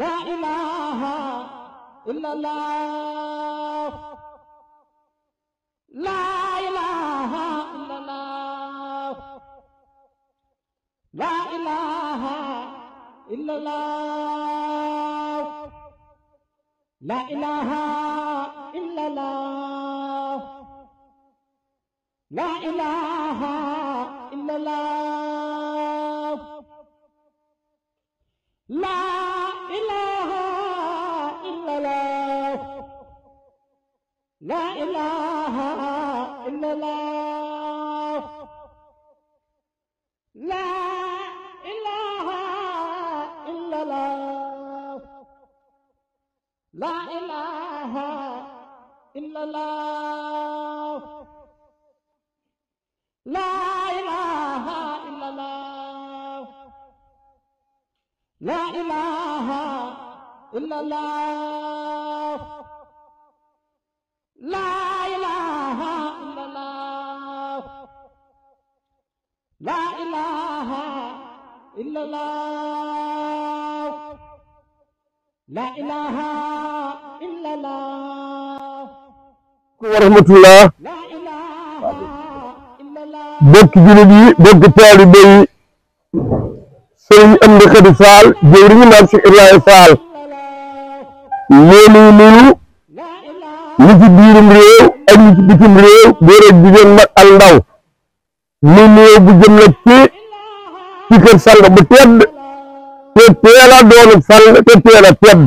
لا إله إلا الله لا إله إلا الله لا إله إلا الله لا إله إلا الله لا إله إلا الله لا إله إلا الله لا إله إلا الله لا إله إلا الله لا إله إلا الله لا إله إلا الله لا إله إلا الله لا إله إلا الله لا إله إلا الله لا إله إلا الله ورحمة الله لا إله إلا الله bokk jullit yi bokk taalibe yi sëriñ Amdi Khady Fall jëwriñu Maam Cheikh Ibrahima Fall ñoo nuyu ñi ci biirum réew ak ñi ci bitim réew góor ak jigéen mag ak ndaw mu nuyoo bu jëm nag ci kër sang bu tedd te teel a doonu sang te teel a tedd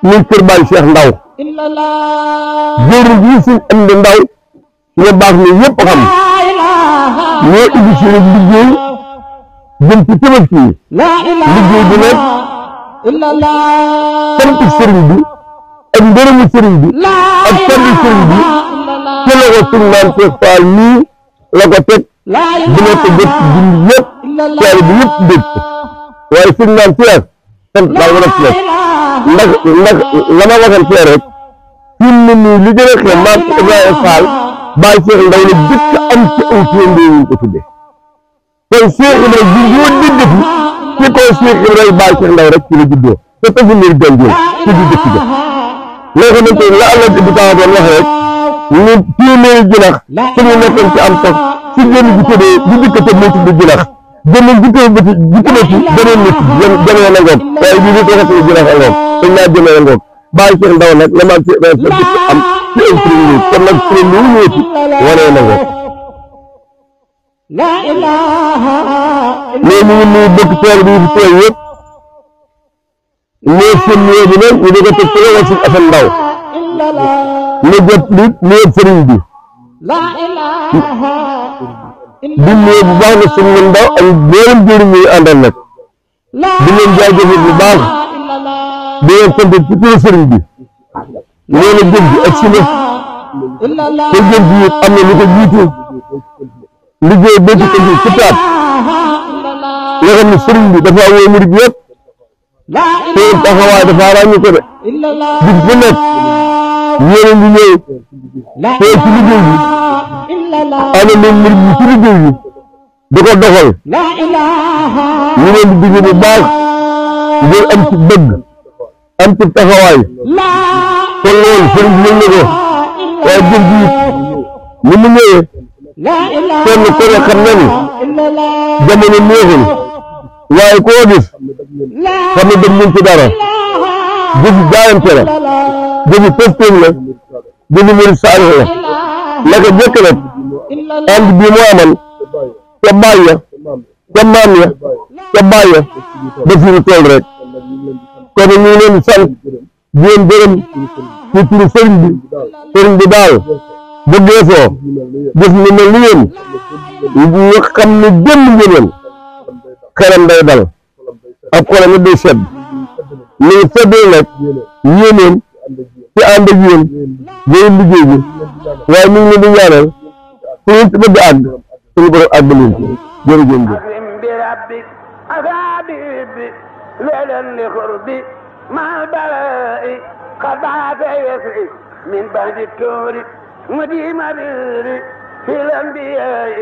muy kër Baay Cheikh Ndaw jëwriñ ji suñ Amdi Ndaw ñu baax ni ñëpp xam ñoo indi seen liggéey jëm ci Tabaski liggéey bi nag sant sëriñ bi ak ngërëmu sëriñ bi ak sant sëriñ bi ci la ko suñ Maam Cheikh Fall nii la ko teg dina ko jot julli yëpp taal bi yëpp dégg waaye suñ Maam Cheikh sant daal wala ci ndax la ma waxal fee rek fi mu ne nii li gën a xew Maam Cheikh Ibrahima Fall Baay Cheikh Ndaw la dëkk am ci aw téendee ñu ko tudde kon Cheikh Ibrahima bi ñoo déggati ci kaw Cheikh Ibrahima Baay Cheikh Ndaw rek ci la juddoo te tafu niir denjeel ci di dëkk ja loo xamante ne la Allah di tawa doon wax rek ñu téeméeri jinax suñu nekkoon ci am tax si génn ji tëddee di dëkk tëdd moo tudd jinax jëmeen ji tëdd ci ji tëdd ci beneen nit jamee na ngoog waaye bii di taxati jinax a ngoog dañ naa jëmee na ngoog Baay Cheikh Ndaw nag la Maam Cheikh Ibrahima dëkk am ci aw téeméer kon nag téeméer wu ñëwati wanee na ngoog لا إله mais ñu ngi nuyu bokk tool bi fi tool yëpp mais seen nuyoo bi nag ñu di ko teg ci loxo suñu Asan Ndaw إلا الله mu jot li nuyoo sëriñ bi لا إله di nuyu bu baax na suñu ndaw ak mboolem jëriñ ñuy àndal nag لا di leen jaajëfal bu baax إلا الله di leen sant ci turu sëriñ bi nee na jëf ji ak si na إلا الله te jëf ji am na lu ko jiitu liggéey ba ci tëj ci taat إلا الله nga xam ne sëriñ bi dafa woo murid yëpp لا te إله taxawaay dafa ràññi ko de إلا الله bis bu nekk yéen a ngi ñëw لا te ci liggéey bi إلا الله ana leen murid yi ci liggéey bi di ko doxal لا إله ñu leen di digg bu baax ngeen am ci bëgg am ci taxawaay لا kon loolu sëriñ bi yëg na ko waaye jëf ji ni mu ñëwee لا إله kenn ku ne xam na ni إلا الله jamono neexul waaye koo gis لا xam ne dem nañ ci dara إله jëfi jaayante la إلا الله jëfi posting la jëfi murid saalix la naka jëkk nag إلا الله ànd bii moo amal ca baay ya ca maam ya ca baay ya ba fi ñu toll rek kon ñu ngi leen di sant di leen gërëm ci turu sëriñ bi daal bu geesoo gis ñu mel ni yéen ñu xam ne jëmm ngeen xelam day dal ak xolam it day sedd ñu ngi seddee nag yéeneen ci ànd ak yéen yéen liggéey bi waaye ñu ngi leen di ñaanal fu ngeen ci bëgg àgg suñu borom àgg leen ci jërëjëf أكرم بربك أفادي ليلا لقربي مع البلاء قطعت يسري من بعد التور مديم ريري في الأنبياء